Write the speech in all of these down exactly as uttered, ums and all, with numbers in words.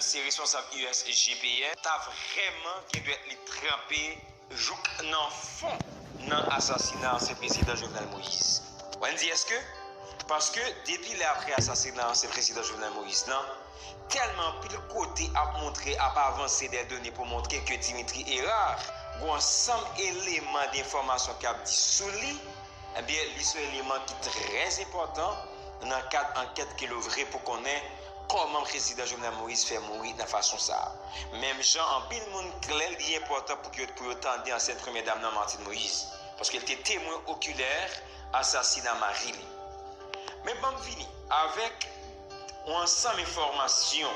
se responsab U S G P N, ta vrèman gen dwèt li tranpe jouk nan fon nan asasina ansyen prezidan Jovenel Moïse. Ou konn di èske? Paske depi lè apre asasina ansyen prezidan Jovenel Moïse lan, tèlman anpil kote ap montre, ap avanse dè done pou montre ke Dimitri Hérard gen yon ansanm eleman de enfòmasyon k ap di sou li, ebyen, li se yon eleman ki trè enpòtan nan kad ankèt ke l ouvri pou konnen kòman prezidan Jovenel Moïse fè mouri nan fason sa a. Menm jan anpil moun klè li enpòtan pou yo, pou yo tande ansyen premyè dam nan Martine Moïse, paske l te temwen okilè asasina mari li. Men ban m vini avèk yon ansanm enfòmasyon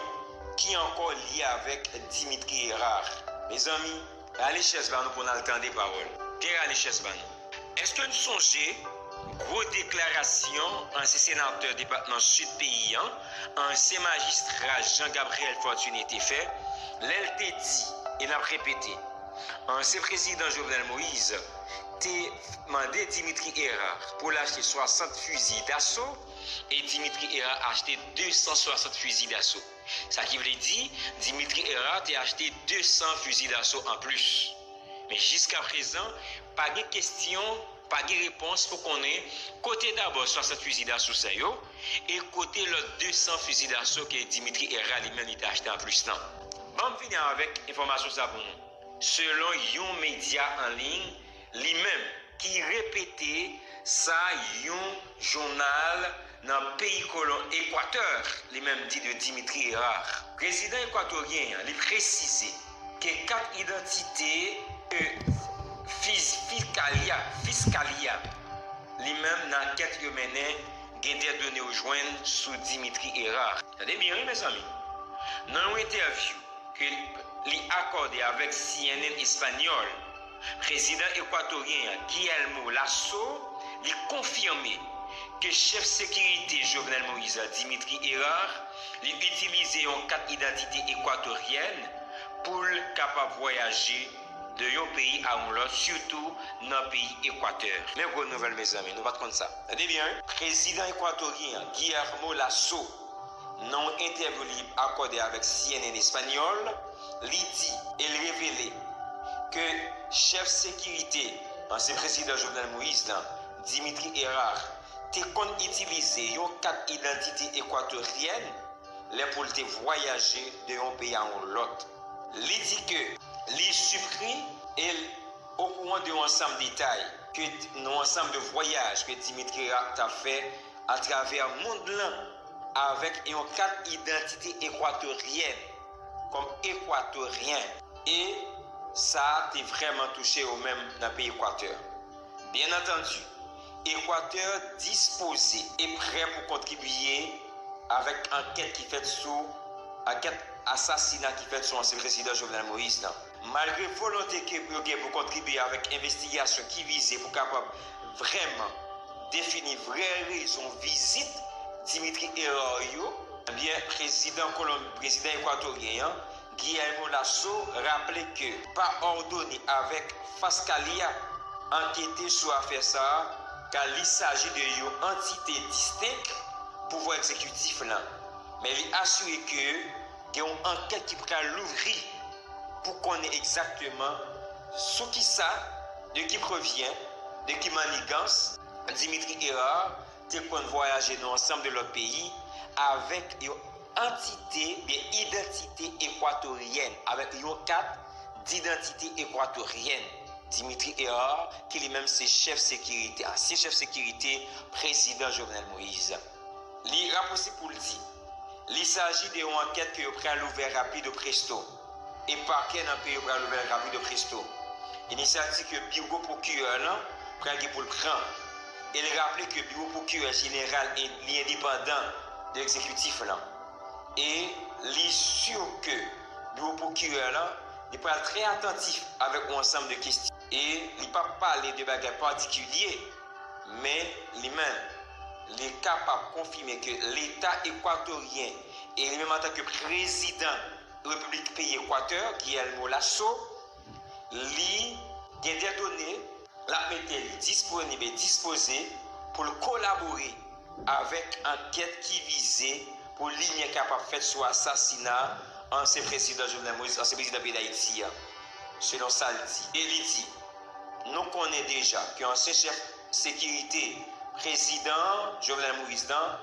ki ankò lye avèk Dimitri Hérard. Mezanmi, rale chèz ba nou pou n al tande pawòl. Byen rale chèz ba nou. Èske n sonje gwo deklarasyon ansyen senatè depatman Sid peyi a, ansyen majistra Jean Gabriel Fortuné te fè, lè l te di, e n ap repete, ansyen prezidan Jovenel Moïse te mande Dimitri Hérard pou l achte swasant fizi daso, e Dimitri Hérard achte de san swasant fizi daso. Sa ki vle di, Dimitri Hérard te achte de san fizi daso anplis. Men jiskaprezan, pa gen kesyon, pa gen repons pou konnen kote dabò swasant fizi daso sa yo, e kote lòt de san fizi daso ke Dimitri Hérard li menm li te achte anplis lan. Ban m vini avèk enfòmasyon sa pou nou. Selon yon medya an liy, li menm, ki repete sa yon jounal nan peyi kolon Ekwatè, li menm di de Dimitri Hérard. Prezidan ekwatoryen an, li presize ke kat idantite ke Fiz-, Fiskalya, Fiskalya, li menm nan ankèt yo mennen, gen dè done yo jwenn sou Dimitri Hérard. Tande byen, wi, mezanmi. Nan yon entèvyou ke li akòde avèk C N N Espanyòl, prezidan ekwatoryen an, Guillermo Lasso, li konfime ke chèf sekirite Jovenel Moïse, Dimitri Hérard, li itilize yon kat idantite ekwatoryèn pou l kapab vwayaje de yon peyi a yon lòt, sitou nan peyi Ekwatè. Men gwo nouvèl, mezanmi, nou pa t konn sa. Tande byen, wi. Prezidan ekwatoryen an, Guillermo Lasso, nan yon entèvyou li akòde avèk C N N Espanyòl, li di e l revele ke chèf sekirite ansyen prezidan Jovenel Moïse lan, Dimitri Hérard, te konn itilize yon kat idantite ekwatoryèn lè pou l te vwayaje de yon peyi a yon lòt. Li di ke li sipri e l okouran de yon ansanm detay ke, yon ansanm de vwayaj ke Dimitri Hérard t ap fè atravè mond lan avèk yon kat idantite ekwatoryèn kòm ekwatoryen. E sa a te vrèman touche yo menm nan peyi Ekwatè. Byen antandi, Ekwatè dispoze e prè pou kontribye avèk ankèt ki fèt sou, ankèt asasina ki fèt sou ansyen prezidan Jovenel Moïse lan. Malgre volonte ke yo gen pou kontribye avèk envestigasyon ki vize pou kapab vrèman defini vrè rezon vizit Dimitri Hérard yo, ebyen, prezidan Kolonb-, prezidan ekwatoryen an, Guillermo Lasso, raple ke pa òdone avèk Fiskalya ankete sou afè sa a, kar li saji de yon antite distenk pouvwa egzekitif lan. Men li asire ke gen yon ankèt ki pral louvri pou konnen egzakteman sou kisa, de qui provient, de ki mannigans Dimitri Hérard te konn vwayaje nan ansanm de lòt peyi avèk yon antite, byen idantite ekwatoryèn, avèk yon kat didantite ekwatoryèn. Dimitri Hérard, ki li menm se chèf sekirite, ansyen chèf sekirite prezidan Jovenel Moïse. Li rapwosi pou l di, li saji de yon ankèt ke yo pral ouvè rapido presto, e pakè nan peyi yo pral ouvè rapido presto. Inisyativ ke biwo pwokirè lan pral gen pou l pran. E l raple ke biwo pwokirè jeneral e, li endepandan de egzekitif lan. E li si ke biwo pwokirè lan, li pral trè atantif avèk yon ansanm de kesyon. E li p ap pale de bagay patikilye, men li menm, li kapab konfime ke Leta ekwatoryen e li menm antanke prezidan Repiblik peyi Ekwatè, Guillermo Lasso, li gen dè done, l ap mete l disponib e dispoze pou l kolabore avèk ankèt ki vize pou limyè kapab fèt sou asasina Ansyen prezidan Jovenel Moïse, ansyen prezidan peyi Dayiti a, selon sa l di. E li di, nou konnen deja ke ansyen chèf sekirite prezidan Jovenel Moïse lan,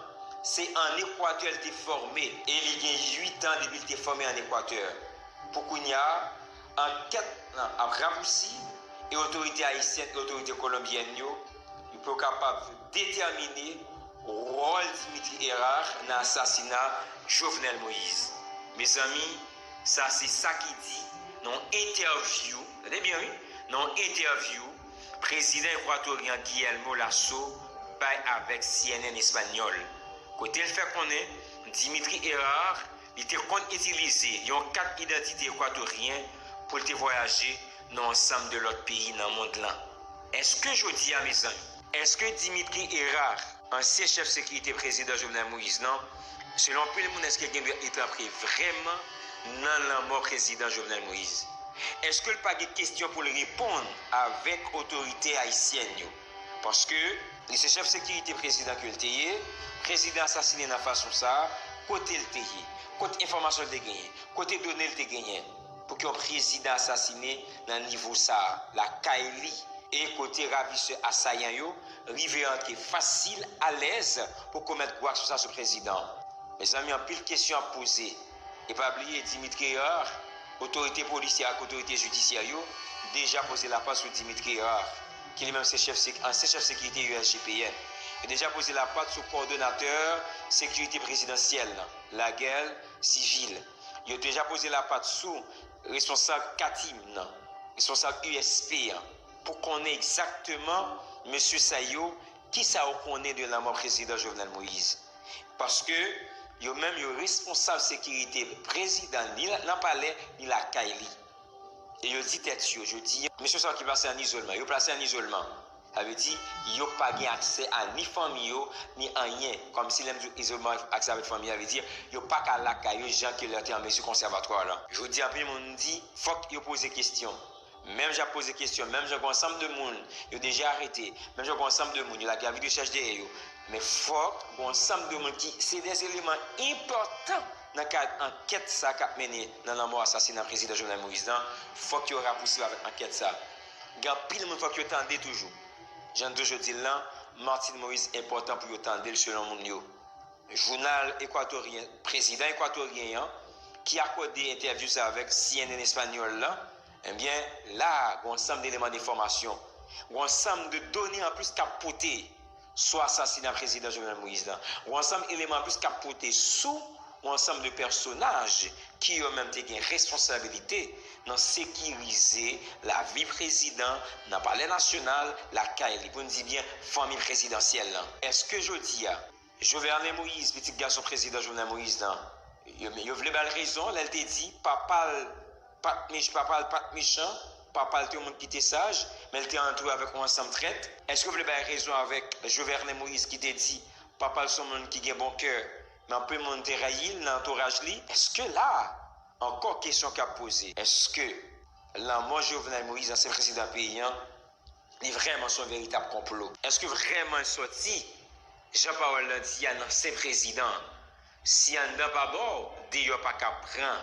se ann Ekwatè l te fòme, e li gen uit an depi l te fòme ann Ekwatè. Pou kounye a, ankèt lan ap rapousiv e otorite ayisyèn e otorite kolonbyèn yo, yo pou kapab detèmine wòl Dimitri Hérard nan asasina Jovenel Moïse. Mezanmi, sa se sa ki di nan yon entèvyou, tande byen wi, nan yon entèvyou prezidan ekwatoryen Guillermo Lasso bay avèk C N N espanyòl, kote l fè konnen Dimitri Hérard, li te konn itilize yon kat idantite ekwatoryen pou l te vwayaje nan ansanm de lòt peyi nan mond lan. Èske jodi a, mezanmi, èske Dimitri Hérard, ansyen chèf sekirite prezidan Jovenel Moïse lan, selon anpil moun, èske l gen dwèt li t antre vrèman nan lanmò prezidan Jovenel Moïse? Èske l pa gen kesyon pou l reponn avèk otorite ayisyèn yo? Paske li se chèf sekirite prezidan ke l te ye, prezidan asasinen nan fason sa a, kote l te ye? Kot enfòmasyon l te genyen? Kote done l te genyen? Pou ke yon prezidan asasinen nan nivo sa a, lakay li, e kote ravisè asayan yo rive antre fasil, alèz pou komèt gwo aksyon sa sou prezidan an? Mezanmi, anpil kesyon ap poze. E pa bliye, Dimitri Hérard, otorite polisyè ak otorite jidisyè yo deja poze lapat sou Dimitri Hérard, ki li menm se chèf sek-, ansyen chèf sekirite U S G P N. Yo deja poze lapat sou kowòdonatè sekirite prezidansyèl lan, Laguerre Civil. Yo deja poze lapat sou responsab Katim nan, responsab U S P an, pou konnen egzakteman mesye sa yo, kisa yo konnen de lanmò prezidan Jovenel Moïse. Paske yo menm yo responsab sekirite prezidan, ni nan palè, ni lakay li. E yo di tèt yo, jodi a, mesye sa yo ki plase ann izolman, yo plase ann izolman. Sa vle di, yo pa gen aksè a ni fanmi yo, ni anyen. Kòmsi lè m di izolman, aksè avèk fanmi, sa vle di, yo pa ka lakay yo jan ke lè yo te an mezi konsèvatwa lan. Jodi a, anpil moun di, fòk yo poze kesyon. Menm jan ap poze kesyon, menm jan gen ansanm de moun yo deja arete, menm jan gen ansanm de moun yo lage avi de rechèch dèyè yo. Men fòk gen ansanm de moun ki se de eleman enpòtan nan kad ankèt sa k ap mennen nan lanmò asasina prezidan Jovenel Moïse lan, fòk yo rapousiv avèk ankèt sa. Gen anpil moun fòk yo tande toujou. Jan n toujou di l lan, Martine Moïse enpòtan pou yo tande l selon moun yo. Jounal ekwatoryen, prezidan ekwatoryen an, ki akòde entèvyou sa avèk C N N espanyòl lan, ebyen, la a, gen yon ansanm de eleman de enfòmasyon, gen yon ansanm de done anplis k ap pote sou asasina prezidan Jovenel Moïse lan, gen yon ansanm eleman anplis k ap pote sou yon ansanm de pèsonaj ki yo menm te gen responsabilite nan sekirize lavi prezidan nan Palè Nasyonal, lakay li, pou n di byen, fanmi prezidansyèl lan. Èske jodi a, Jovenel Moïse, pitit gason prezidan Jovenel Moïse lan, yo, yo vle ba l rezon lè l te di papa l pa t mech-, papa l pa t mechan, papa l te yon moun ki te saj, men l te antoure avèk yon ansanm trèt? Èske w vle bay rezon avèk Jovenel Moïse ki te di papa l se yon moun ki gen bon kè, men anpil moun te rayi l nan antouraj li? Èske la a, ankò kesyon k ap poze, èske lanmò Jovenel Moïse, ansyen prezidan peyi an, li vrèman se yon veritab konplo? Èske vrèman l sòti, jan pawòl lan di a, nan sen prezidan? Si anndan pa ba w, deyò pa ka pran.